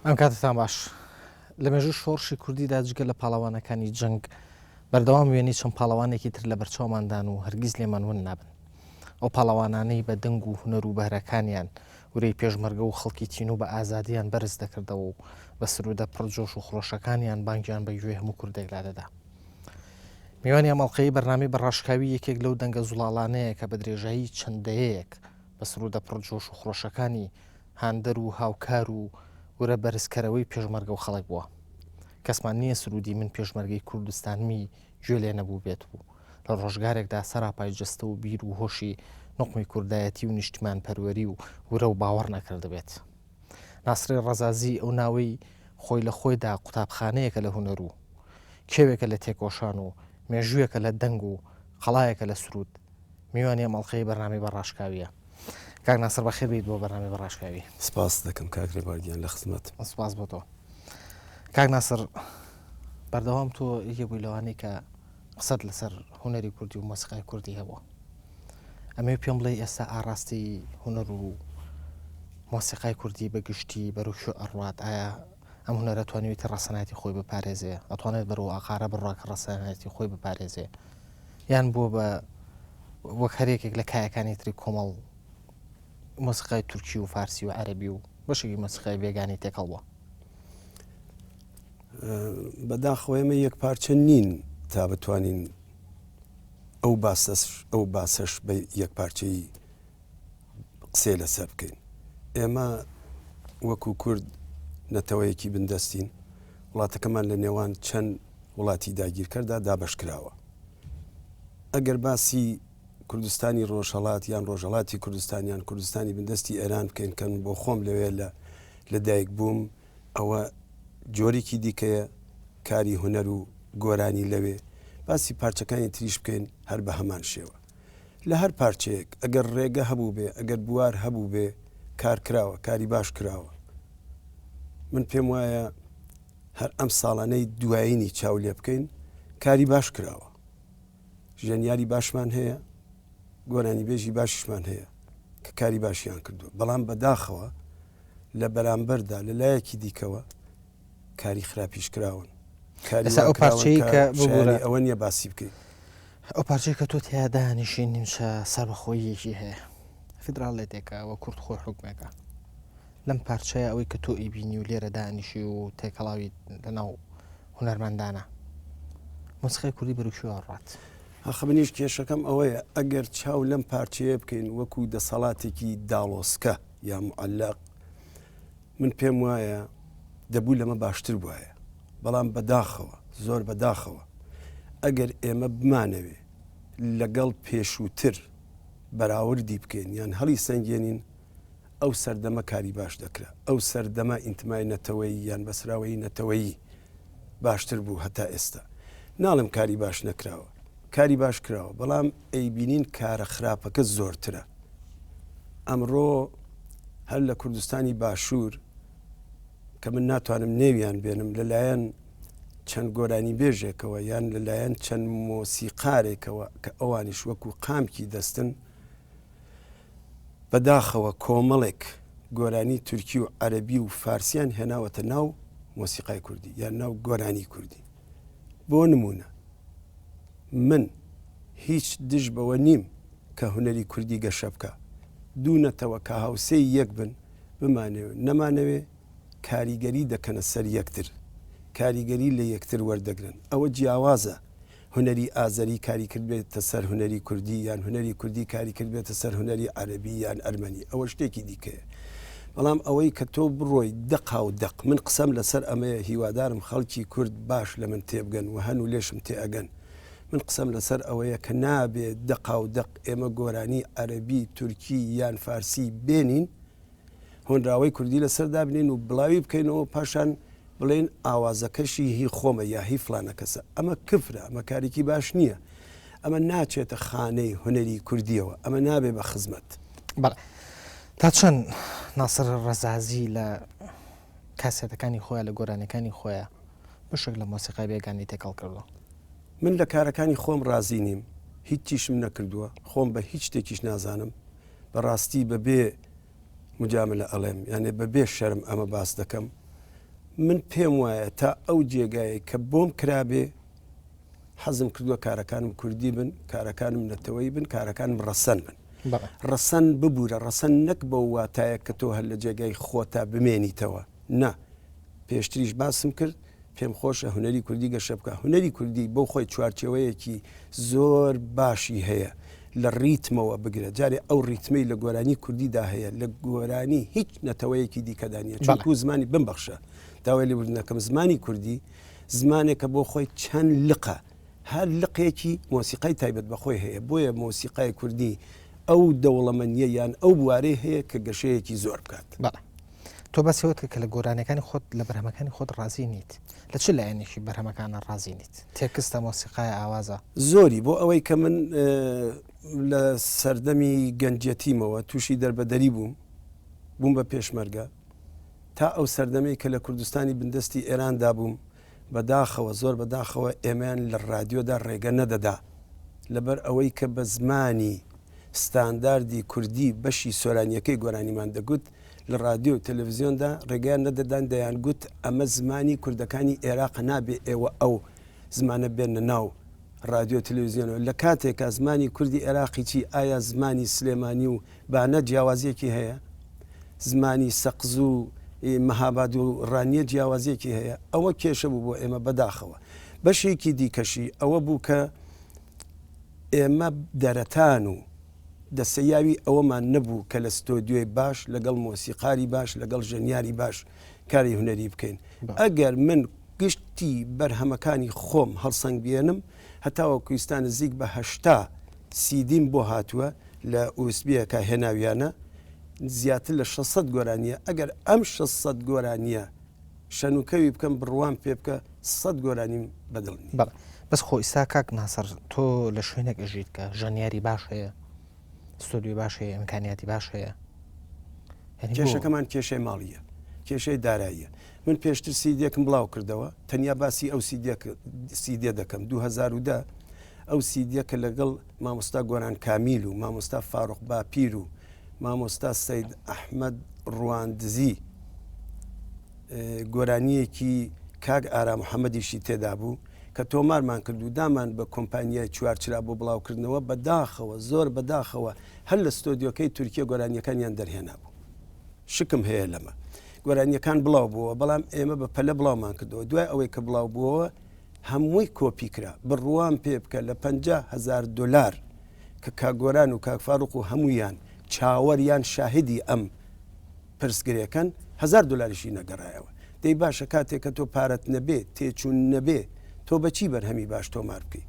ئەم کاتتان باش. لە مێژوو شۆڕشی کوردیدا جگە لە پاڵەوانەکانی جەنگ، بەردەوام وێنەی چەند پاڵەوانێکی تر لە بەرچاوماندان و هەرگیز لێمان ون نابن. ئەو پاڵەوانانەی بە دەنگ و هونەر و بەهرەکانیان ورەی پێشمەرگە و خەڵکی تینوو بە ئازادییان بەرز دەکردەوە و بە سروودە پڕ جۆش و خرۆشەکانیان بانگیان بە گوێی هەموو کوردێکدا دەدا. میوانی ئەم ئەڵقەیەی بەرنامەی بە ڕاشکاوی یەکێک لەو دەنگە زوڵاڵانەیە کە بە درێژایی چەند دەیەیەک بە سروودە پڕ جۆش و خرۆشەکانی هاندەر و هاوکار و ورە بەرزکەرەوەی پێشمەرگە و خەڵک بووە. کەسمان نییە سروودی من پێشمەرگەی کوردستانمی گوێ لێ نەبووبێت و لە ڕۆژگارێکدا سەراپای جەستە و بیر و هۆشی نوقمی کوردایەتی و نیشتیمانپەروەری و ورە و باوەڕ نەکردبێت. ناسری ڕەزازی ئەو ناوەی خۆی لە خۆیدا قوتابخانەیەکە لە هونەر و کێوێکە لە تێکۆشان و مێژوویەکە لە دەنگ و قەڵایەکە لە سروود. میوانی ئەم ئەڵقەی بەرنامەی بە ڕاشکاوییە. کاک ناسر بەخێر بێیت بۆ بەرنامەی بە ڕاشکاوی. سپاست دەکەم کاک ڕێبوار گیان لە خزمەتم. سپاس بۆ تۆ. کاک ناسر بەردەوام تۆ یەکێک بووی لەوانەی کە قسەت لەسەر هونەری کوردی و مۆسیقای کوردی هەبووە. ئەمەوێ پێم بڵێی ئێستا ئاڕاستەی هونەر و مۆسیقای کوردی بە گشتی بەرەو کوێ ئەڕوات؟ ئایا ئەم هونەرە توانیوێتی ڕەسەنایەتی خۆی بپارێزێ؟ ئەتوانێت بەرەو ئاقارە بڕوا کە ڕەسەنایەتی خۆی بپارێزێ؟ یان بووە بە وەک هەر یەکێک لە کایەکانی تری کۆمەڵ مۆسیقای تورکی و فارسی و عەرەبی و بەشێکی مۆسیقای بێگانی تێکەڵ بووە؟ بەداخەوە ئێمە یەک پارچە نین تا بتوانین ئەو باسەش ئەو باسەش بە یەک پارچەی قسەی لەسەر بکەین ئێمە وەکو کورد نەتەوەیەکی بندەستین وڵاتەکەمان لە نێوان چەند وڵاتی داگیرکەردا دابەش کراوە ئەگەر باسی کوردستانی ڕۆژهڵات یان ڕۆژهڵاتی کوردستان یان کوردستانی بندستی ئێران بکەین کەن بۆ خۆم لەوێ لە لە دایک بووم ئەوە جۆرێکی دیکەیە کاری هونەر و گۆرانی لەوێ، باسی پارچەکانی تریش بکەین هەر بە هەمان شێوە. لە هەر پارچەیەک ئەگەر ڕێگە هەبووبێ، ئەگەر بوار هەبووبێ کار کراوە، کاری باش کراوە. من پێم وایە هەر ئەم ساڵانەی دوایینی چاو لێ بکەین کاری باش کراوە. ژەنیاری باشمان هەیە، گۆرانیبێژی باشیشمان هەیە کە کاری باشیان کردووە، بەڵام بەداخەوە لە بەرامبەردا لە لایەکی دیکەوە کاری خراپیش کراون. کاری ئێستا وا ئەو کراون پارچەی کە کە شایانی ببورە ئەوە نییە باسی بکەین. ئەو پارچەی کە تۆ تیا دانیشی نیمچە سەربەخۆییەکی هەیە فیدراڵێتێکە و کورد خۆی حوکمێکە لەم پارچەیە ئەوەی کە تۆ ئیبینی و لێرە دانیشی و تێکەڵاوی لەناو هونەرمەندانە مۆسیقای کوردی بەرەو کوێ ئەڕوات؟ ئاخ منیش کێشەکەم ئەوەیە ئەگەر چاو لەم پارچەیە بکەین وەکو دەسەڵاتێکی داڵۆسکە یا معەلەق من پێم وایە دەبوو لەمە باشتر بوایە بەڵام بەداخەوە زۆر بەداخەوە ئەگەر ئێمە بمانەوێ لەگەڵ پێشووتر بەراوردی بکەین یان هەڵی سەنگێنین ئەو سەردەمە کاری باش دەکرا ئەو سەردەمە ئینتمای نەتەوەیی یان بەسراوەیی نەتەوەیی باشتر بوو هەتا ئێستا ناڵێم کاری باش نەکراوە کاری باش کراوە بەڵام ئەیبینین کارە خراپەکە زۆرترە ئەمڕۆ هەر لە کوردستانی باشوور کە من ناتوانم نێویان بێنم لەلایەن چەند گۆرانی بێژێکەوە یان لەلایەن چەند مۆسیقارێکەوە کە ئەوانیش وەکو قامکی دەستن بەداخەوە کۆمەڵێک گۆرانی تورکی و عەرەبی و فارسیان هێناوەتە ناو مۆسیقای کوردی یان ناو گۆرانی کوردی بۆ نمونە من هیچ دژ بەوە نیم کە هونەری کوردی گەشە بکا دوو نەتەوە کە هاوسێی یەک بن بمانەوێ نەمانەوێ کاریگەری دەکەنە سەر یەکتر کاریگەری لە یەکتر وەردەگرن ئەوە جیاوازە هونەری ئازەری کاری کردبێتە سەر هونەری کوردی یان هونەری کوردی کاری کردبێتە سەر هونەری عەرەبی یان ئەرمەنی ئەوە شتێکی دیکەیە بەڵام ئەوەی کە تۆ بڕۆی دەقا و دەق من قسەم لەسەر ئەمەیە هیوادارم خەڵکی کورد باش لە من تێبگەن و هەن و لێشم تێئەگەن من قسەم لەسەر ئەوەیە کە نابێ دەقا و دەق ئێمە گۆرانی عەرەبی تورکی یان فارسی بێنین هۆنراوەی کوردی لەسەر دابنێین و بڵاوی بکەینەوە پاشان بڵێین ئاوازەکەشی هی خۆمە یا هی فلانە کەسە ئەمە کفرە ئەمە کارێکی باش نییە ئەمە ناچێتە خانەی هونەری کوردیەوە ئەمە نابێ بە خزمەت. بەڵێ تا چەند ناسر ڕەزازی لە کاسێتەکانی خۆیان لە گۆرانیەکانی خۆیان بەشێک لە مۆسیقای بێگانی تێکەڵ کردووە؟ من لە کارەکانی خۆم ڕازی نیم هیچیشم نەکردووە خۆم بە هیچ شتێکیش نازانم بەڕاستی بەبێ مجاملە ئەڵێم یانێ بەبێ شەرم ئەمە باس دەکەم. من پێم وایە تا ئەو جێگایەی کە بۆم کرابێ حەزم کردووە کارەکانم کوردی بن، کارەکانم نەتەوەیی بن، کارەکانم ڕەسەن بن. ڕەسەن ببوورە، ڕەسەن نەک بەو واتایە کە تۆ هەر لە جێگای خۆتا بمێنیتەوە، نا، پێشتریش باسم کرد، پێم خۆشە هونەری کوردی گەشە بکا، هونەری کوردی بۆ خۆی چوارچێوەیەکی زۆر باشی هەیە، لە ڕیتمەوە بگرە، جارێ ئەو ڕیتمەی لە گۆرانی کوردیدا هەیە لە گۆرانی هیچ نەتەوەیەکی دیکەدا نییە، چونکوو زمانی، بمبەخشە داوای لێبوردن دەکەم، زمانی کوردی زمانێکە بۆ خۆی چەند لقە، هەر لقێکی مۆسیقای تایبەت بە خۆی هەیە، بۆیە مۆسیقای کوردی ئەو دەوڵەمەندییە یان ئەو بوارەی هەیە کە گەشەیەکی زۆر بکات. بەڵێ. تۆ باسی ئەوەت کرد کە لە گۆرانیەکانی خۆت لە بەرهەمەکانی خۆت ڕازی نیت. لە چ لایەنێکی بەرهەمەکانە ڕازی نیت؟ تێکستە، مۆسیقایە، ئاوازە؟ زۆری، بۆ ئەوەی کە من لە سەردەمی گەنجیەتیمەوە تووشی دەربەدەری بووم، بووم بە پێشمەرگە، تا ئەو سەردەمەی کە لە کوردستانی بندەستی ئێراندا بووم، بە داخەوە، زۆر بە داخەوە ئێمەیان لە ڕادیۆدا ڕێگە نەدەدا، لەبەر ئەوەی کە بە زمانی ستانداردی کوردی بەشی سۆرانییەکەی گۆرانیمان دەگوت، لە ڕادیۆ و تەلەڤزیۆندا ڕێگەیان نەدەدان، دەیانگوت ئەمە زمانی کوردەکانی ئێراقە نابێ ئێوە ئەو زمانە بێننە ناو ڕادیۆ و تەلەڤزیۆنەوە، لە کاتێکا زمانی کوردی ئێراقی چی؟ ئایا زمانی سلێمانی و بانە جیاوازییەکی هەیە؟ زمانی سەقز و مەهاباد و ڕانیە جیاوازییەکی هەیە؟ ئەوە کێشە بوو بۆ ئێمە بەداخەوە. بەشێکی دیکەشی ئەوە بوو کە ئێمە دەرەتان و دەسەیاوی ئەوەمان نەبوو کە لە ستۆدیۆی باش لەگەڵ مۆسیقاری باش لەگەڵ ژەنیاری باش کاری هونەری بکەین. ئەگەر من گشتی بەرهەمەکانی خۆم هەڵسەنگێنم هەتاوەکو ئیستا نزیک بە 80 سیدیم بۆ هاتووە لە ئوسبیەکە هێناویانە زیاتر لە 600 گۆرانیە ئەگەر ئەم 600 گۆرانیە شەنوکەوی بکەم بڕوام پێ بکە سەد گۆرانیم بەدڵ نیە. بەڵێ بەس خۆ ئیستا کاک ناسر تۆ لە شوێنێک ئەژیت کە ژەنیاری باش هەیە ستۆدیۆی باش هەیە ئیمکانیاتی باش هەیە یعنی بۆ؟ کێشەکەمان کێشەی ماڵیە کێشەی داراییە من پێشتر سیدیەکم بڵاو کردەوە تەنیا باسی ئەو سیدیەک سیدیە دەکەم 2010 ئەو سیدیە کە لەگەڵ مامۆستا گۆران کامیل و مامۆستا فاروق باپیر و مامۆستا سەید ئەحمەد ڕواندزی گۆرانییەکی کاک ئارام محەمەدیشی تێدا بوو کە تۆمارمان کرد و دامان بە کۆمپانیای چوارچرا بۆ بڵاوکردنەوە، بەداخەوە زۆر بەداخەوە هەر لە ستۆدیۆکەی تورکیە گۆرانییەکانیان دەرهێنابوو. شکم هەیە لەمە. گۆرانییەکان بڵاو بووەوە، بەڵام ئێمە بە پەلە بڵاومان کردەوە. دوای ئەوەی کە بڵاو بووەوە هەمووی کۆپی کرا. بڕوام پێ بکە لە 50 هەزار دۆلار کە کاک گۆران و کاک فاروق و هەموویان چاوەر یان شاهیدی ئەم پرسگرێکەن هەزار دۆلاریشی نەگەڕایەوە دەی باشە کاتێک کە تۆ پارەت نەبێ تێچوون نەبێ تۆ بە چی بەرهەمی باش تۆمار بکەی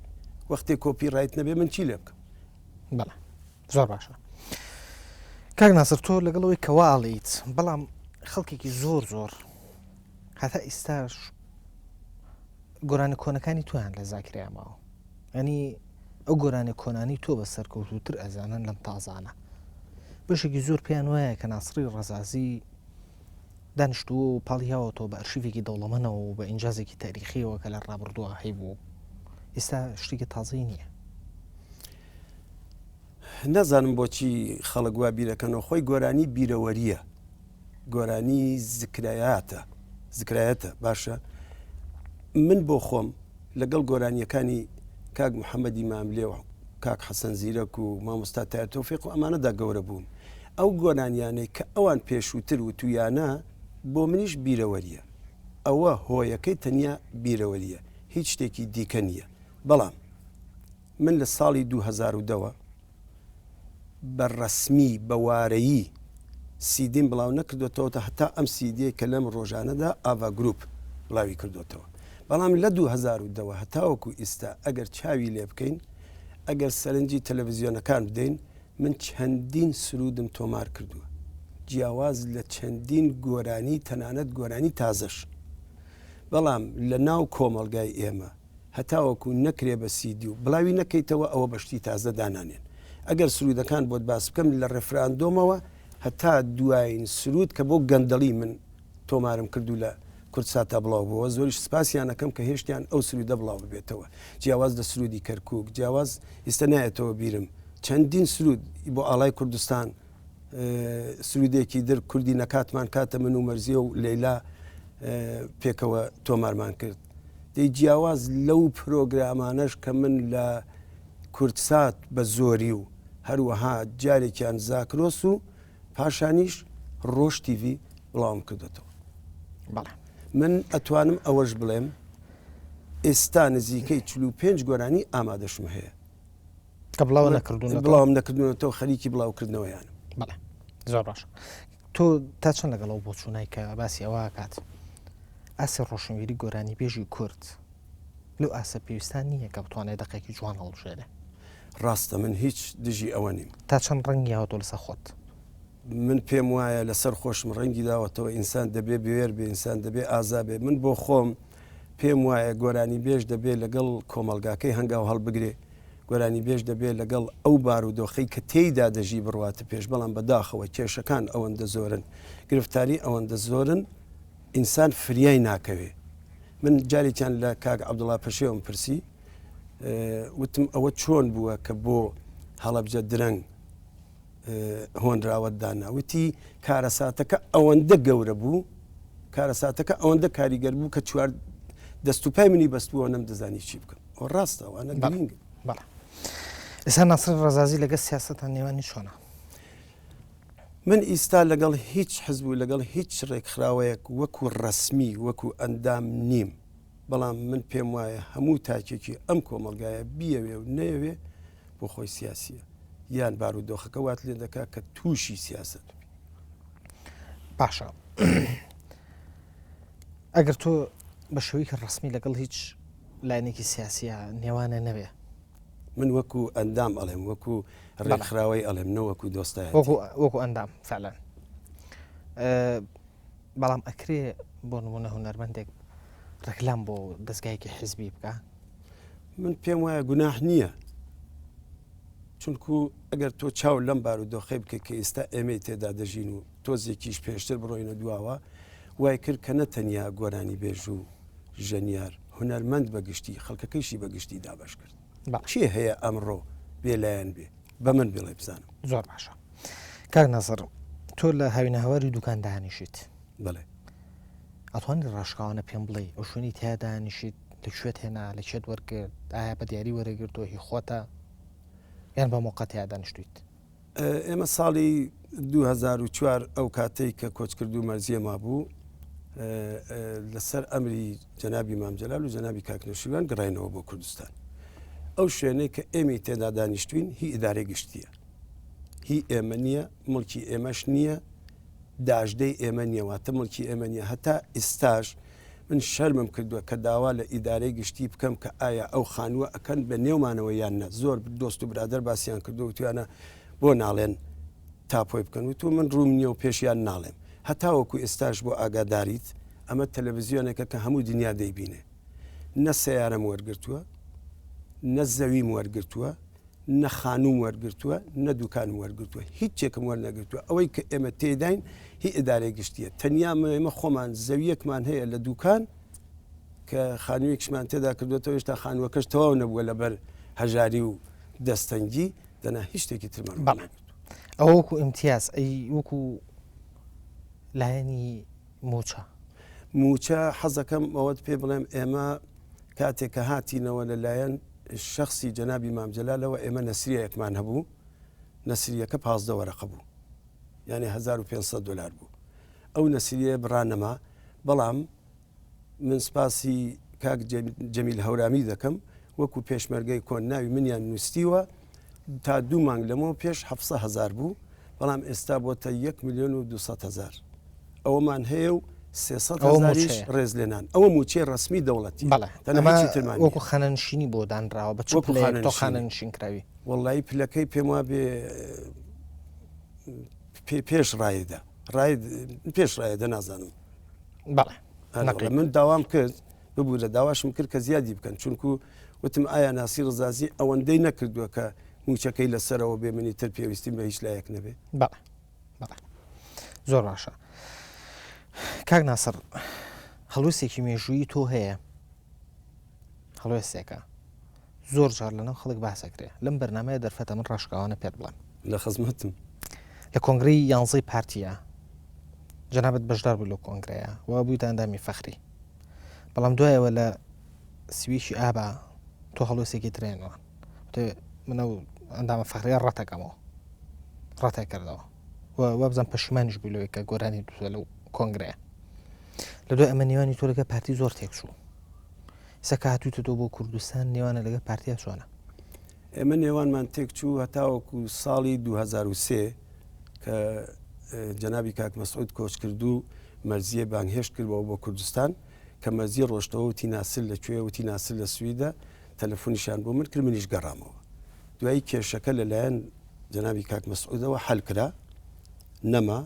وەختێ کۆپی ڕایت نەبێ من چی لێ بکەم؟ بەڵێ زۆر باشە کاک ناسر تۆ لەگەڵ ئەوەی کە وا ئەڵێیت بەڵام خەڵکێکی زۆر زۆر هەتا ئیستاش گۆرانە کۆنەکانی تۆیان لە زاکرەیان ماوە ینی ئەو گۆرانیە کۆنانەی تۆ بە سەرکەوتووتر ئەزانن لەم تازانە. بەشێکی زۆر پێیان وایە کە ناسڕی ڕەزازی دانیشتووە و پاڵی هاوەتەوە بە ئەرشیفێکی دەوڵەمەنەوە و بە ئینجازێکی تاریخیەوە کە لە ڕابردووە هەیبوو ئێستا شتێکی تازەی نییە. نازانم بۆچی خەڵک وا بیرەکەنەوە خۆی گۆرانی بیرەوەریە گۆرانی زکرەیاتە زکرایەتە باشە من بۆ خۆم لەگەڵ گۆرانییەکانی کاک محەمەدی ماملێ و کاک حەسەن زیرەک و مامۆستا تایر تۆفیق و ئەمانەدا گەورە بووم. ئەو گۆرانیانەی کە ئەوان پێشووتر وتوویانە بۆ منیش بیرەوەرییە. ئەوە هۆیەکەی تەنیا بیرەوەرییە، هیچ شتێکی دیکە نییە. بەڵام من لە ساڵی 2010 وە بە ڕەسمی، بە وارەیی سیدیم بڵاو نەکردۆتەوە تا هەتا ئەم سیدیەی کە لەم ڕۆژانەدا ئاڤا گروپ بڵاوی کردۆتەوە. بەڵام لە 2010 وە هەتاوەکو ئیستا ئەگەر چاوی لێ بکەین، ئەگەر سەرنجی تەلەڤزیۆنەکان بدەین، من چەندین سروودم تۆمار کردووە، جیاواز لە چەندین گۆرانی تەنانەت گۆرانی تازەش. بەڵام لە ناو کۆمەڵگای ئێمە، هەتاوەکو نەکرێ بە سیدی و بڵاوی نەکەیتەوە ئەوە بە شتی تازە دانانێن. ئەگەر سروودەکان بۆت باس بکەم لە ڕێفراندۆمەوە هەتا دوایین سروود کە بۆ گەندەڵی من تۆمارم کرد و لە کوردساتا بڵاو بۆوە زۆریش سپاسیان ئەکەم کە هێشتیان ئەو سروودە بڵاو ببێتەوە جیاواز لە سروودی کەرکووک جیاواز ئیستە نایەتەوە بیرم چەندین سروود بۆ ئاڵای کوردستان سرودێکی در کوردی نەکاتمان کاتە من و مەرزیە و لەیلا. پێکەوە تۆمارمان کرد. دەی جیاواز لەو پرۆگرامانەش کە من لە کوردسات بە زۆری و هەروەها جارێکیان زاکرۆس و پاشانیش ڕۆژ تیڤی بڵاوم کردوێتەوە. بەڵێ. من ئەتوانم ئەوەش بڵێم ئێستا نزیکەی 45 گۆرانی ئامادەشم هەیە. کە بڵاو نەکردوونەتەوە. بڵاوم نەکردوونەتەوە خەریکی بڵاوکردنەوەیانم. بەڵێ زۆر باشە. تۆ تا چەند لەگەڵ ئەو بۆچوونای کە باسی ئەوە ئەکات ئاستی ڕۆشنبیری گۆرانیبێژی کورد لەو ئاستە پێویستە نییە کە بتوانێت دەقێکی جوان هەڵبژێرێ؟ ڕاستە من هیچ دژی ئەوە نیم. تا چەند ڕەنگی یاوەتەوە لەسەر خۆت؟ من پێم وایە لەسەر خۆشم ڕەنگی داوەتەوە ئینسان دەبێ بوێر بێ ئینسان دەبێ ئازا بێ من بۆ خۆم پێم وایە گۆرانیبێژ دەبێ لەگەڵ کۆمەڵگاکەی هەنگاو هەڵبگرێ گۆرانیبێژ دەبێ لەگەڵ ئەو بارودۆخەی کە تێیدا دەژی بڕواتە پێش، بەڵام بەداخەوە کێشەکان ئەوەندە زۆرن، گرفتاری ئەوەندە زۆرن، ئینسان فریای ناکەوێ. من جارێکیان لە کاک عەبدوڵا پەشێوم پرسی، وتم ئەوە چۆن بووە کە بۆ هەڵەبجە درەنگ هۆنراوەت دانا؟ وتی کارەساتەکە ئەوەندە گەورە بوو، کارەساتەکە ئەوەندە کاریگەر بوو کە چوار دەست و پای منی بەستبووەوە نەمدەزانی چی بکەم. ئەوە ڕاستە، ئەوانە گرینگن. بەڵێ. ئێستا ناسر ڕەزازی لەگەڵ سیاسەتان نێوانی چۆنە؟ من ئیستا لەگەڵ هیچ حزب و لەگەڵ هیچ ڕێکخراوەیەک وەکو ڕەسمی وەکو ئەندام نیم، بەڵام من پێم وایە هەموو تاکێکی ئەم کۆمەڵگایە بیەوێ و نەیەوێ بۆ خۆی سیاسیە، یان بارودۆخەکە وات لێ دەکا کە تووشی سیاسەت ببی. باشە ئەگەر تۆ بە شێوەیەکی ڕەسمی لەگەڵ هیچ لایەنێکی سیاسیە نێوانە نەبێ. من وەکو ئەندام ئەڵێم وەکو ڕێکخراوەی ئەڵێم نە وەکو دۆستایەتی. وەکو ئەندام فعلا. بەڵام ئەکرێ بۆ نمونە هونەرمەندێک ڕێکلام بۆ دەستگایەکی حیزبی بکا؟ من پێم وایە گوناح نییە چونکو ئەگەر تۆ چاو لەم بارودۆخەی بکەیت کە ئێستا ئێمەی تێدا دەژین و تۆزێکیش پێشتر بڕۆینە دواوە وای کرد کە نە تەنیا گۆرانیبێژ و ژەنیار، هونەرمەند بە گشتی، خەڵکەکەیشی بە گشتی دابەش کرد. کێ هەیە ئەمڕۆ بێلایەن بێ؟ بە من بڵێ بزانم. زۆر باشە کاک نازر تۆ لە هاوینەهەواری دوکان دانیشیت؟ بەڵێ. ئەتوانی ڕاشکاوانە پێم بڵێی ئەو شوێنی تیا دانیشیت لە کوێت هێنا لە کێت وەرگرت ئایا بە دیاری وەرەگرتووە هی خۆتە یان بە مۆقەت تیا دانیشتویت؟ ئێمە ساڵی 2004 ئەو کاتەی کە کۆچکردوو مەرزیە مابوو لەسەر ئەمری جەنابی مام جەلال و جەنابی کاک نەوشیروان گەڕاینەوە بۆ کوردستان. ئەو شوێنەی کە ئێمەی تێدا دانیشتوین هی ئیدارەی گشتیە، هی ئێمە نییە، مڵکی ئێمەش نییە، داژدەی ئێمە نییە، واتە مڵکی ئێمە نییە. هەتا ئیستاش من شەرمم کردووە کە داوا لە ئیدارەی گشتی بکەم کە ئایا ئەو خانووە ئەکەن بە نێومانەوە یان نە. زۆر دۆست و برادەر باسیان کردووە وتویانە بۆ ناڵێن تاپۆی بکەن، وتووم من ڕووم نییە و پێشیان ناڵێم. هەتاوەکو ئێستاش بۆ ئاگاداریت ئەمە تەلەڤزیۆنێکە کە هەموو دنیا دەیبینێ. نە سەیارەم وەرگرتووە، نە زەویم وەرگرتووە، نە خانووم وەرگرتووە، نە دوکانم وەرگرتووە، هیچێکم وەرنەگرتووە. ئەوەی کە ئێمە تێیداین هی ئیدارەی گشتییە. تەنیا ئێمە خۆمان زەوییەکمان هەیە لە دوکان کە خانوویەکیشمان تێدا کردووەتەوە، هێشتا خانووەکەش تەواو نەبووە لەبەر هەژاری و دەستەنگی، دەنا هیچ شتێکی ترمان وەرنەگرتووە. ئەوە وەکو ئیمتیاز، ئەی وەکو لایەنی مووچە؟ مووچە حەزەکەم ئەوەت پێ بڵێم ئێمە کاتێک کە هاتینەوە لە لایەن شەخسی جەنابی مام جەلالەوە ئێمە نەسریەیەکمان هەبوو نەسریەکە 15 وەرەقە بوو یعنی 1500 دلار بوو ئەو نەسریە بڕا نەما بەڵام من سپاسی کاک جەمیل هەورامی دەکەم وەکو پێشمەرگەی کۆن ناوی منیان نووسیوە تا دوو مانگ لەمەوە پێش 700 هزار بوو بەڵام ئێستا بۆتە 1 میلیۆن و 200 هزار ئەوەمان هەیە و 300 هزاریش ڕێزلێنان ئەوە موچەی ڕسمی دەوڵەتی وەکو خانەنشینی بۆ دانراوە بە چ پلەیەک تۆ خانەنشین کراوی وەڵی پلەکەی پێم وا بێ پێش ڕایدا ڕاید پێش ڕایدە نازانم بەڵێ من داوام کرد ببوورە داواشم کرد کە زیادی بکەن چونکو وتم ئایا ناسی ڕزازی ئەوەندەی نەکردووە کە موچەکەی لەسەرەوە بێ منی تر پێویستیم بە هیچ لایەک نەبێ بەڵێ بەڵێ زۆر باشە کاک ناسر هەڵوێستێکی مێژوویی تۆ هەیە هەڵوێستێکە زۆر جار لەناو خەڵک باسەکرێ لەم بەرنمەیە دەرفەتە من ڕاشکاوانە پێت بڵێم لە خزمەتم لە کۆنگرەی یانزەی پارتیە. جەنابت بەشدار بوو لەو کۆنگرەیە و بوویتە ئەندامی فەخری بەڵام دوایەوە لە سویشی ئابا تۆ هەڵوێستێکی ترێنەوە من ئەو ئەندامە فەخریە ڕەتەکەمەوە ڕەتێکردەوە و وابزان پەشیمانیش بوو لەوەی کە گۆرانی دووە لەو کۆنگرەیە لە دوای ئەمە نێوانی تۆ لەگە پارتی زۆر تێکچوو ئیستا کە هاتوویتە تۆ بۆ کوردستان نێوانە لەگە پارتیا چۆنە؟ ئێمە نێوانمان تێکچوو هەتاوەکو ساڵی 2003 کە جەنابی کاک مەسعود کۆچکردوو مەرزیە بانگهێشت کردەوە بۆ کوردستان کە مەرزی ڕۆشتەوە وتی ناسر لە کوێ وتی ناسر لە سویدە تەلەفۆنیشیان بۆ من کرد منیش گەڕامەوە دوایی کێشەکە لەلایەن جەنابی کاک مەسعودەوە حەل کرا نەما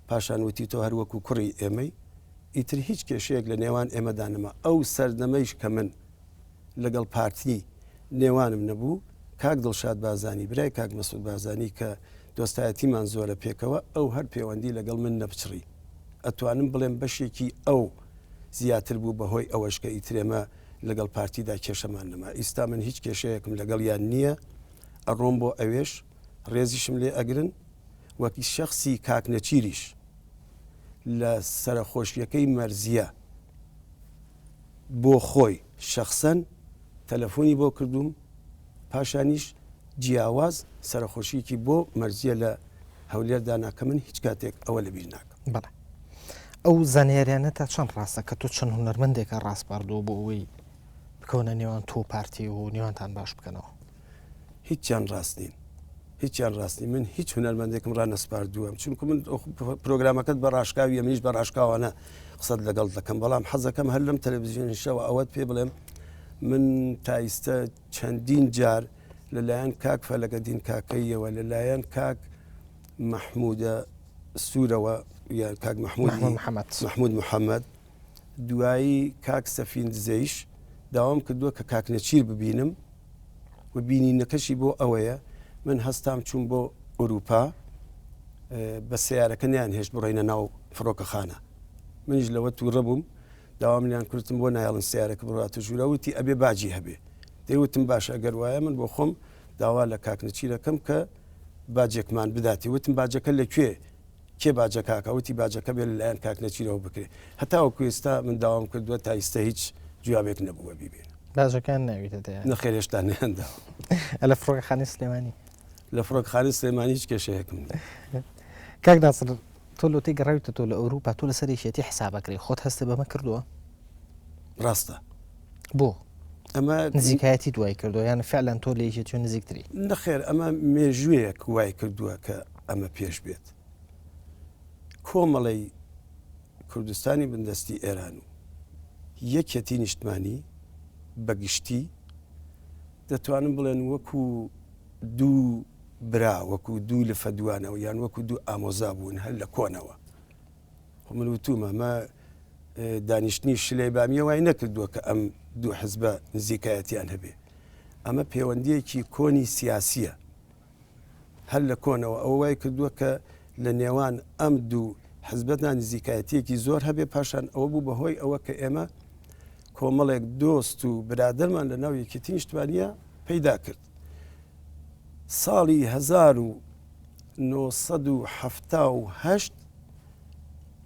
پاشان وتی تۆ هەر وەکو کوڕی ئێمەی ئیتر هیچ کێشەیەک لە نێوان ئێمەدا نەما ئەو سەردەمەیش کە من لەگەڵ پارتی نێوانم نەبوو کاک دڵشاد بارزانی برای کاک مەسعود بارزانی کە دۆستایەتیمان زۆرە پێکەوە ئەو هەر پێوەندی لەگەڵ من نەپچڕی ئەتوانم بڵێم بەشێکی ئەو زیاتر بوو بەهۆی ئەوەش کە ئیتر ئێمە لەگەڵ پارتیدا کێشەمان نەما ئیستا من هیچ کێشەیەکم لەگەڵیان نییە ئەڕۆم بۆ ئەوێش ڕێزیشم لێ ئەگرن وەک شەخسی کاک نەچیریش لە سەرەخۆشیەکەی مەرزیە بۆ خۆی شەخسەن تەلەفۆنی بۆ کردووم پاشانیش جیاواز سەرەخۆشیکی بۆ مەرزیە لە هەولێر دانا کە من هیچ کاتێک ئەوە لەبیر ناکەم. بەڵێ ئەو زانیاریانە تا چەند ڕاستە کە تۆ چەند هونەرمەندێکە ڕاسپاردووە بۆ ئەوەی بکەونە نێوان تۆ و پارتی و نێوانتان باش بکەنەوە؟ هیچیان ڕاست نین هیچیان ڕاست نین من هیچ هونەرمەندێکم ڕانەسپاردووە چونکو من پرۆگرامەکەت بە ڕاشکاویە منیش بە ڕاشکاوانە قسەت لەگەڵ دەکەم بەڵام حەزەکەم هەر لەم تەلەڤزیۆنیشەوە ئەوەت پێ بڵێم من تا ئیستە چەندین جار لەلایەن کاک فەلەکەدین کاکەیەوە لەلایەن کاک مەحموودە سوورەوە یان کاک مەحموود محەممەد مەحموود محەممەد دوایی کاک سەفین دزەیش داوام کردووە کە کاک نەچیر ببینم و بینینەکەشی بۆ ئەوەیە من هەستام چوون بۆ ئەوروپا بە سیارەکە نیان هێشت بڕینە ناو فڕۆکەخانە منیش لەوە تووڕە بووم داوام لیان کردم بۆ نایڵن سیارەکە بڕاتە ژوورە وتی ئەبێ باجی هەبێ دەیوتم باش ئەگەر وایە من بۆ خۆم داوا لە کاک نەچیرەکەم کە باجێکمان بداتی وتم باجەکە لە کوێ کێ باجەکە ئەکا وتی باجەکە بێ لەلایەن کاک نەچیرەوە بکرێ هەتاوەکو ئێستا من داوام کردووە تا ئیستا هیچ جوابێک نەبووە بیبێنم. باجەکەیان ناویتە دەیان؟ نەخێر هێشتا نەیانداوە. لە فڕۆکەخانەی سلێمانی؟ لە فڕۆکەخانەی سلێمانی هیچ کێشەیەکم نییە. کاک ناسر تۆ لۆتەی گەڕاویتە تۆ لە ئەوروپا تۆ لەسەر یەکێتی حساب ئەکرێی خۆت هەستت بەمە کردووە؟ ڕاستە. بۆ؟ ئەمە نزیکایەتیت وای کردووە یان فعلەن تۆ لە یەکێتیەوە نزیکتری؟ نەخێر ئەمە مێژوویەک وای کردووە کە ئەمە پێش بێت. کۆمەڵەی کوردستانی بندەستی ئێران و یەکیەتی نیشتمانی بە گشتی دەتوانم بڵێن وەکو دوو برا وەکو دوو لفە دوانەوە یان وەکو دوو ئامۆزا بوون هەر لە کۆنەوە. خۆ من وتومە ئەمە دانیشتنی شلەی بامیە وای نەکردووە کە ئەم دوو حزبە نزیکایەتیان هەبێ ئەمە پەیوەندیەکی کۆنی سیاسیە هەر لە کۆنەوە ئەوە وای کردووە کە لە نێوان ئەم دوو حزبەتنا نزیکایەتیەکی زۆر هەبێ پاشان ئەوە بوو بەهۆی ئەوە کە ئێمە کۆمەڵێک دۆست و برادەرمان لە ناو یەکێتی نیشتمانیە پەیدا کرد ساڵی 1970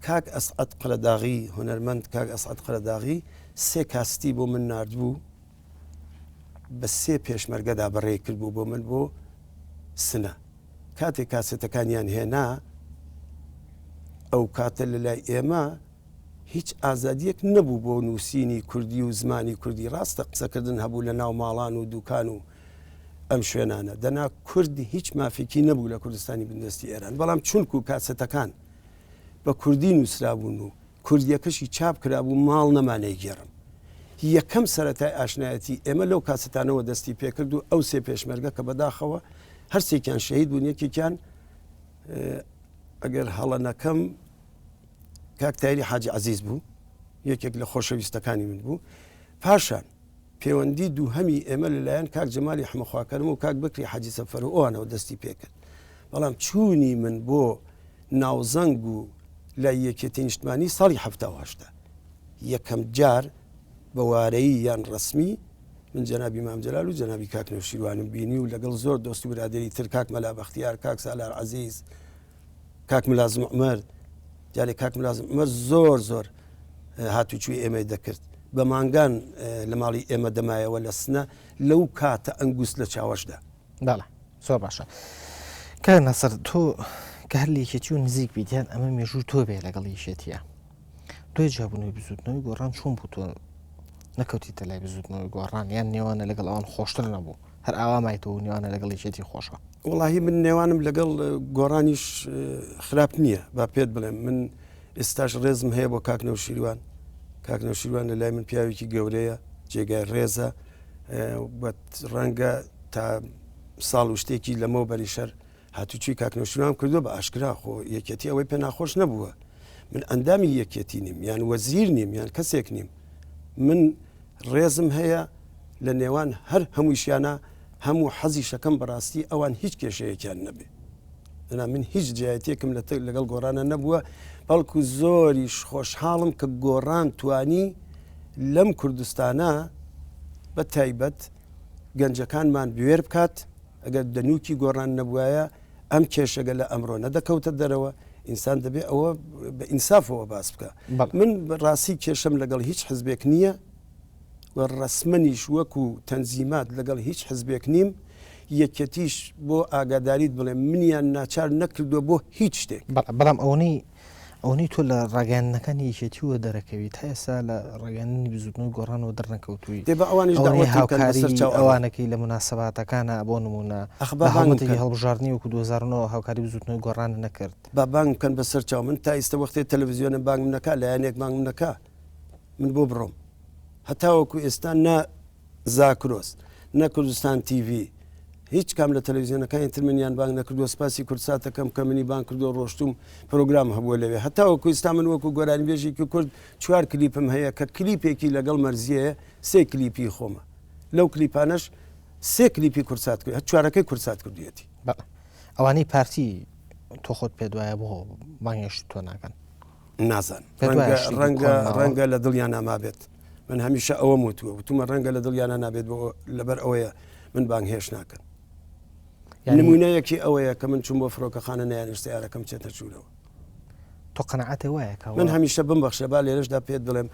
کاک ئەسعەد قەرەداغی هونەرمەند کاک ئەسعەد قەرەداغی سێ کاستی بۆ من ناردبوو بە سێ پێشمەرگەدا بەڕێ کردبوو بۆ من بۆ سنە کاتێک کاسێتەکانیان هێنا ئەو کاتە لە لای ئێمە هیچ ئازادیەک نەبوو بۆ نووسینی کوردی و زمانی کوردی ڕاستە قسەکردن هەبوو لە ناو ماڵان و دوکان و ئەم شوێنانە دەنا کورد هیچ مافێکی نەبوو لە کوردستانی بندەستی ئێران بەڵام چونکو کاسێتەکان بە کوردی نووسرابوون و کوردیەکەشی چاپ کرابوو ماڵ نەما نەیگێڕم. یەکەم سەرەتای ئاشنایەتی ئێمە لەو کاسەتانەوە دەستی پێکرد و ئەو سێ پێشمەرگە کە بەداخەوە هەرسێکیان شەهید بوون یەکێکیان ئەگەر هەڵە نەکەم کاک تایری حاجی عەزیز بوو یەکێک لە خۆشەویستەکانی من بوو پاشان پێوەندی دووهەمی ئێمە لە لایەن کاک جەمالی حەمەخواکەرم و کاک بەکری حاجی سەفەر و ئەوانەوە دەستی پێکرد. بەڵام چوونی من بۆ ناوزەنگ و لای یەکێتی نیشتمانی ساڵی 78 یەکەم جار بە وارەیی یان ڕەسمی من جەنابی مام جەلال و جەنابی کاک نەوشیروانم بینی و لەگەڵ زۆر دۆست و برادەری تر کاک مەلا بەختیار کاک سالار عەزیز کاک ملازم عومەر. جارێ کاک ملازم عومەر زۆر زۆر هاتوچوی ئێمەی دەکرد بە مانگان لە ماڵی ئێمە دەمایەوە لە سنە لەو کاتە ئەنگوست لە چاوەشدا. بەڵێ زۆر باشە کاک ناسر تۆ کە هەر لە یەکێتی و نزیک بیت یان ئەمە مێژوو تۆ بێ لەگەڵ یەکێتیە دوای جیابوونەوەی بزوتنەوەی گۆڕان چۆن بوو تۆ نەکەوتیتە لای بزوتنەوەی گۆڕان یان نێوانە لەگەڵ ئەوان خۆشتر نەبوو هەر ئاوا مایتەوە و نێوانە لەگەڵ یەکێتی خۆشە؟ وەڵاهی من نێوانم لەگەڵ گۆڕانیش خراپ نییە با پێت بڵێم من ئێستاش ڕێزم هەیە بۆ کاک نەوشیروان کاک نەوشیروان لە لای من پیاوێکی گەورەیە جێگای ڕێزە ڕەنگە تا ساڵ و شتێکی لەمەوە بەریشەر هاتوچوی کاک نەوشیروان کردووە بە ئاشکرا خۆ یەکێتی ئەوەی پێ ناخۆش نەبووە من ئەندامی یەکێتی نیم یان وەزیر نیم یان کەسێک نیم من ڕێزم هەیە لە نێوان هەر هەموویشیانە هەموو حەزیشەکەم بەڕاستی ئەوان هیچ کێشەیەکیان نەبێ دەنا من هیچ جیایەتێکم لە لەگەڵ گۆڕانە نەبووە بەڵکو زۆریش خۆشحاڵم کە گۆڕان توانی لەم کوردستانە بە تایبەت گەنجەکانمان بوێر بکات ئەگەر دەنووکی گۆڕان نەبوایە ئەم کێشەگە لە ئەمڕۆ نەدەکەوتە دەرەوە، ئینسان دەبێ ئەوە بە ئینسافەوە باس بکا. من ڕاستی کێشەم لەگەڵ هیچ حزبێک نییە و ڕەسمەنیش وەکو تەنزیمات لەگەڵ هیچ حزبێک نیم، یەکێتیش بۆ ئاگاداریت بڵێم منیان ناچار نەکردووە بۆ هیچ شتێک. بەڵام ئەوەنەی ئەوەنەی تۆ لە ڕاگەیاندنەکانی یەکێتیوە دەرەکەوی تا ئێستا لە ڕاگەیاندنی بزوتنەوەی گۆڕانەوە دەرنەکەوتووی دێ بە ئەوانیش ئەوەنەی دەعوەتم بکەن هاوکاری بەسەر چاو ئەڕۆم. ئەوانەکەی لە موناسەباتەکانا بۆ نموونە ئەخ لە با بانگم هەڵمەتێکی بکەن. هەڵبژاردنی وەکو 2009 هاوکاری بزوتنەوەی گۆڕانت نەکرد. با بانگم بکەن بەسەر چاو من تا ئیستە وەختێ تەلەفزیۆنە بانگم نەکا لایەنێک بانگم نەکا من بۆ بڕۆم هەتاوەکو ئێستا نە زاکرۆس، نە کوردستان تیڤی، هیچ کام لە تەلەویزیۆنەکانی تر منیان بانگ نەکردووە، سپاسی کوردسات دەکەم کە منی بانگ کردووە ڕۆشتووم پرۆگرام هەبووە لەوێ. هەتاوەکو ئیستا من وەکو گۆرانیبێژێکی کورد چوار کلیپم هەیە کە کلیپێکی لەگەڵ مەرزیەیە، سێ کلیپی خۆمە. لەو کلیپانەش سێ کلیپی کوردسات کرد، هەر چوارەکەی کوردسات کردوویەتی. بەڵێ. ئەوانەی پارتی تۆ خۆت پێت وایە بۆ بانگهێشتی تۆ ناکەن؟ نازانم. ڕەنگە ڕەنگە ڕەنگە لە دڵیانا مابێت. من هەمیشە ئەوەم وتووە، وتومە ڕەنگە لە دڵیانا نابێت بۆ لەبەر ئەوەیە من بانگهێشت ناکەن. نمونەیەکی ئەوەیە کە من چوم بۆ فڕۆکەخانە نەیانهێشت سەیارەکەم بچێتە ژوورەوە. تۆ قەناعەتێ وایە کە من هەمیشە بمبەخشە با لێرەشدا پێت بڵێم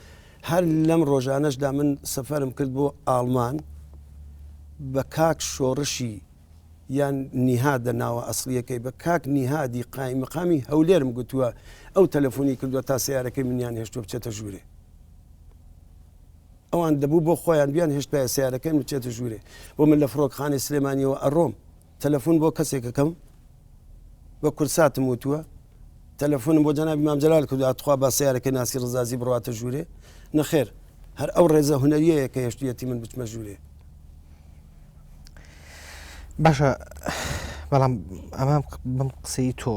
هەر لەم ڕۆژانەشدا من سەفەرم کرد بۆ ئاڵمان بە کاک شۆڕشی یان نیهادە ناوە ئەسڵیەکەی بە کاک نیهادی قایمقامی هەولێرم گوتووە ئەو تەلەفۆنی کردووە تا سەیارەکەی منیان هێشتووە بچێتە ژوورێ ئەوان دەبوو بۆ خۆیان بیان هێشتایە سیارەکەی من بچێتە ژوورێ بۆ من لە فڕۆکخانەی سلێمانیەوە ئەڕۆم تەلەفۆن بۆ کەسێکەکەم بە کورساتم وتووە تەلەفۆنم بۆ جەنابی مام جەلال کردووە تخوا با سیارەکەی ناسی ڕزازی بڕواتە ژوورێ نەخێر هەر ئەو ڕێزە هونەریەیە کە هێشتویەتی من بچمە ژوورێ باشە بەڵام ئەمە بەم قسەی تۆ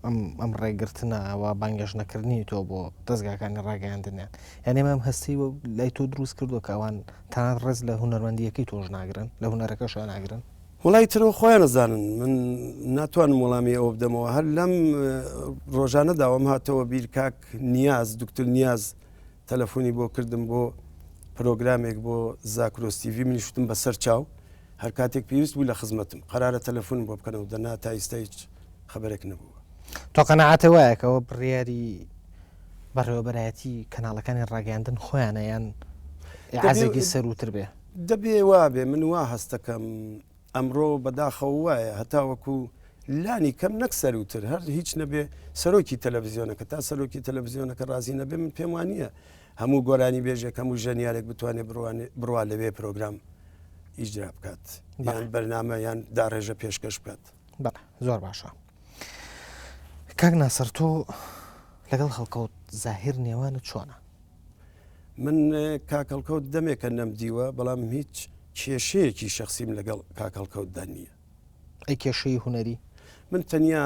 ئەم ئەم ڕێگرتنە و بانگێش نەکردنی تۆ بۆ دەستگاکانی ڕاگەیاندنیان یعنی ئەم هەستی و لای تۆ دروست کردووە کە ئەوان تەنانەت ڕێز لە هونەرمەندیەکەی تۆش ناگرن لە هونەرەکەش ناگرن وڵی ترەوە خۆیان نەزانن من ناتوانم وەڵامی ئەوە بدەمەوە هەر لەم ڕۆژانە داوام هاتەوە بیر کاک نیاز دکتور نیاز تەلەفۆنی بۆ کردم بۆ پرۆگرامێک بۆ زاکرۆس تیڤی منیش وتم بەسەر چاو هەر کاتێک پێویست بوو لە خزمەتم قەرارە تەلەفۆنم بۆ بکەنەوە دەنا تا ئیستا هیچ خەبەرێک نەبووە. تۆ قەناعەتت وایە کە ئەوە بڕیاری بەڕێوەبەرایەتی کەناڵەکانی ڕاگەیاندن خۆیانە یان ئیعازێکی سەرووتر بێ؟ دەبێ وابێ من وا هەستەکەم ئەمڕۆ بەداخەوە وایە هەتاوەکو لانی کەم نەک سەروتر هەر هیچ نەبێ سەرۆکی تەلەڤزیۆنەکە تا سەرۆکی تەلەڤزیۆنەکە ڕازی نەبێ من پێم وانە هەموو گۆرانی بێژێک هەموو ژەنیارێک بتوانێت بڕوا لەوێ پرۆگرام ئیجرا بکات یان بەرنامە یان داڕێژە پێشکەش بکات. بەڵێ زۆر باشە کاک ناسر تۆ لەگەڵ هەڵکەوت زاهیر نێوانت چۆنە؟ من کاک هەڵکەوت دەمێکە نەمدیوە بەڵام هیچ کێشەیەکی شەخسیم لەگەڵ کاک هەڵکەوتدا نییە. ئەی کێشەی هونەری؟ من تەنیا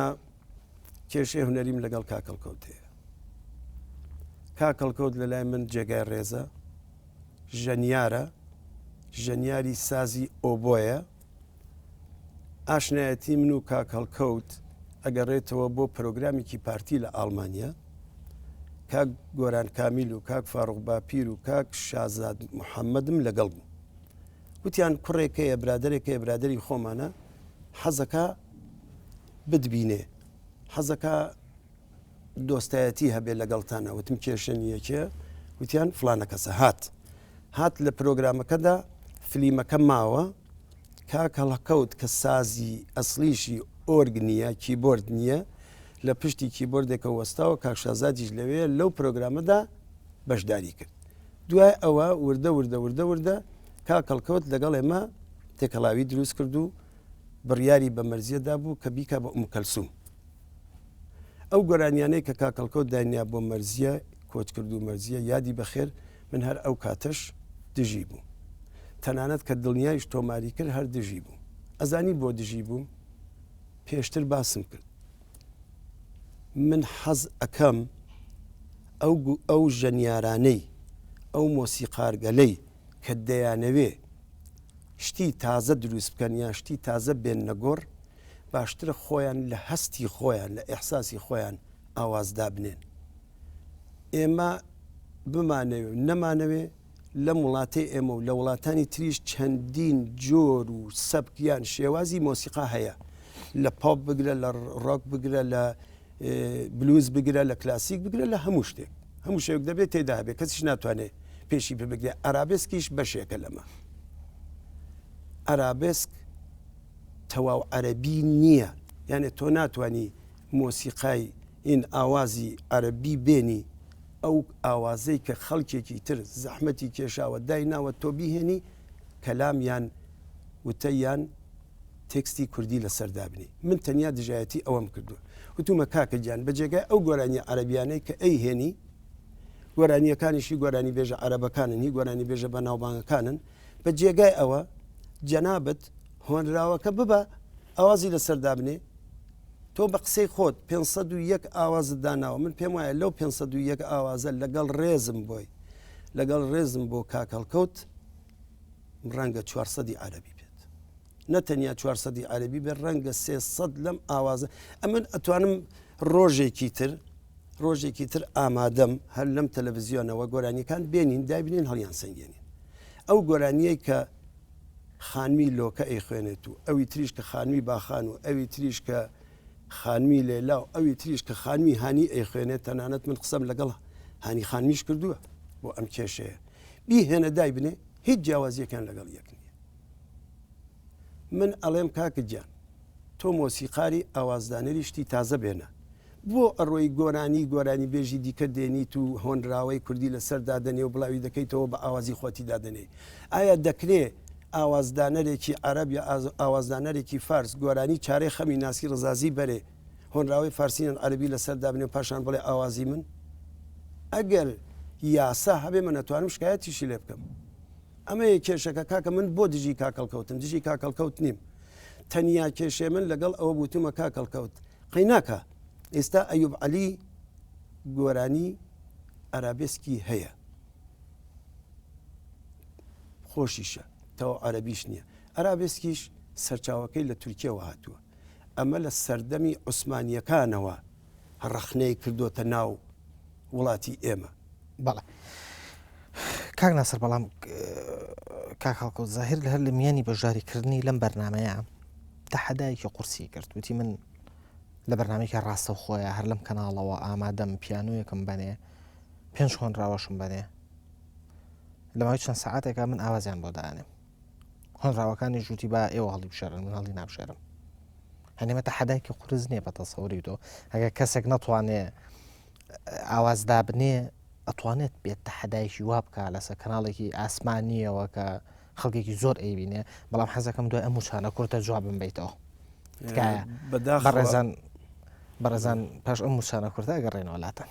کێشەی هونەریم لەگەڵ کاک هەڵکەوت هەیە. کاک هەڵکەوت لە لای من جێگای ڕێزە، ژەنیارە، ژەنیاری سازی ئۆبۆیە. ئاشنایەتی من و کاک هەڵکەوت ئەگەڕێتەوە بۆ پرۆگرامێکی پارتی لە ئاڵمانیا. کاک گۆران کامیل و کاک فاروق باپیر و کاک شازاد محەممەدم لەگەڵ بوو. وتیان کوڕێک هەیە برادەرێک هەیە برادەری خۆمانە حەزەکا بتبینێ حەزەکا دۆستایەتی هەبێ لەگەڵتانە وتم کێشە نییە کێ وتیان فلانە کەسە هات هات لە پرۆگرامەکەدا فلیمەکە ماوە کاک هەڵکەوت کە سازی ئەسلیشی ئۆرگ نییە کیبۆرد نییە لە پشتی کیبۆردێکە وەستاوە کاک شازادیش لەوێ لەو پرۆگرامەدا بەشداری کرد دوای ئەوە وردە وردە وردە وردە کاک هەڵکەوت لەگەڵ ئێمە تێکەڵاوی دروست کرد و بڕیاری بە مەرزیە دابوو کە بیکا بە ئوم کەلسوم ئەو گۆرانیانەی کە کاک هەڵکەوت داینیا بۆ مەرزیە کۆچکردوو مەرزیە یادی بەخێر من هەر ئەو کاتەش دژی بووم تەنانەت کە دڵنیایش تۆماری کرد هەر دژی بووم ئەزانی بۆ دژی بووم پێشتر باسم کرد من حەز ئەکەم ئەو ئەو ژەنیارانەی ئەو مۆسیقارگەلەی کە دەیانەوێ شتی تازە دروست بکەن یان شتی تازە بێننە گۆڕ باشترە خۆیان لە هەستی خۆیان لە ئیحساسی خۆیان ئاواز دابنێن ئێمە بمانەوێ و نەمانەوێ لەم وڵاتەی ئێمە و لە وڵاتانی تریش چەندین جۆر و سەبک یان شێوازی مۆسیقا هەیە لە پۆپ بگرە لە ڕۆک بگرە لە بلوز بگرە لە کلاسیک بگرە لە هەموو شتێک هەموو شێک دەبێت تێدا هەبێت کەسیش ناتوانێت پێشی ببگرێت ئەرابێسکیش بەشێکە لەمە ئەرابێسک تەواو عەرەبی نییە یانێ تۆ ناتوانی مۆسیقای ئین ئاوازی عەرەبی بێنی ئەو ئاوازەی کە خەڵکێکی تر زەحمەتی کێشاوە دایناوە تۆ بیهێنی کەلام یان وتە یان تێکستی کوردی لەسەر دابنی من تەنیا دژایەتی ئەوەم کردووە وتومە کاکە گیان بە جێگای ئەو گۆرانیە عەرەبیانەی کە ئەیهێنی گۆرانیەکانیشی گۆرانی بێژە عەرەبەکانن هی گۆرانی بێژە بەناوبانگەکانن بە جێگای ئەوە جەنابت هۆنراوەکە ببە ئاوازی لەسەر دابنێ تۆ بە قسەی خۆت 501 ئاوازت داناوە من پێم وایە لەو 501 ئاوازە لەگەڵ ڕێزم بۆی لەگەڵ ڕێزم بۆ کاک هەڵکەوت ڕەنگە 400 عەربی بێت نە تەنیا 400 عەربی بێت ڕەنگە 300 لەم ئاوازە ئەمن ئەتوانم ڕۆژێکی تر ڕۆژێکی تر ئامادەم هەر لەم تەلەڤزیۆنەوە گۆرانیەکان بێنین دایبنین هەڵیان سەنگێنین ئەو گۆرانیەی کە خانمی لۆکە ئەیخوێنێت و ئەوی تریش کە خانمی باخان و ئەوی تریش کە خانمی لێلا و ئەوی تریش کە خانمی هانی ئەیخوێنێت تەنانەت من قسەم لەگەڵ هانی خانمیش کردووە بۆ ئەم کێشەیە بیهێنە دایبنێ هیچ جیاوازیەکان لەگەڵ یەک نییە من ئەڵێم کاکە گیان تۆ مۆسیقاری ئاوازدانەری شتی تازە بێنە بۆ ئەڕۆی گۆرانی گۆرانی بێژی دیکە دێنیت و هۆنراوەی کوردی لەسەر دادەنێ و بڵاوی دەکەیتەوە بە ئاوازی خۆتی دادەنێی ئایا دەکرێ ئاوازدانەرێکی عەرەب یا ئاوازدانەرێکی فارس گۆرانی چارەی خەمی ناسی ڕزازی بەرێ هۆنراوەی فارسی یان عەرەبی لەسەر دابنێ و پاشان بڵێ ئاوازی من ئەگەر یاسا هەبێ من ئەتوانم شکایەتیشی لێ بکەم ئەمەیە کێشەکە کاکە من بۆ دژی کاک هەڵکەوتم دژی کاک هەڵکەوت نیم تەنیا کێشەی من لەگەڵ ئەوە بوتومە کاک هەڵکەوت قەیناکە ئێستا ئەیوب عەلی گۆرانی ئەرابێسکی هەیە خۆشیشە تەواو عەرەبیش نییە ئەرابێسکیش سەرچاوەکەی لە تورکیەوە هاتووە ئەمە لە سەردەمی عوسمانیەکانەوە ڕەخنەی کردۆتە ناو وڵاتی ئێمە. بەڵێ کاک ناسر بەڵام کاک هەڵکەوت زاهیر لە هەر لە میانی بەشداریکردنی لەم بەرنمەیە تەحەدایەکی قورسی کرد وتی من لە بەرنمەیەکی ڕاستەوخۆیە هەر لەم کەناڵەوە ئامادەم پیانۆیەکم بەنێ پێنج هۆنراوەشم بەنێ لە ماوەی چەند سەعاتێکا من ئاوازیان بۆ دانێم هۆنراوەکانی ژووتی با ئێوە هەڵی بشێرن من هەڵی نابشێرم هەنێمە تەحەدایکی قورس نییە بە تەسەوری تۆ ئەگەر کەسێک نەتوانێ ئاواز دابنێ ئەتوانێت بێت تەحەدایکی وا بکە لەسەر کەناڵێکی ئاسمانیەوە کە خەڵکێکی زۆر ئەیبینێ بەڵام حەزەکەم دوای ئەم وچانە کورتە جوابم بیتەوە تکایە بەڕێزان بەڕێزان پاش ئەم وچانە کورتە گەڕێنەوە لاتان.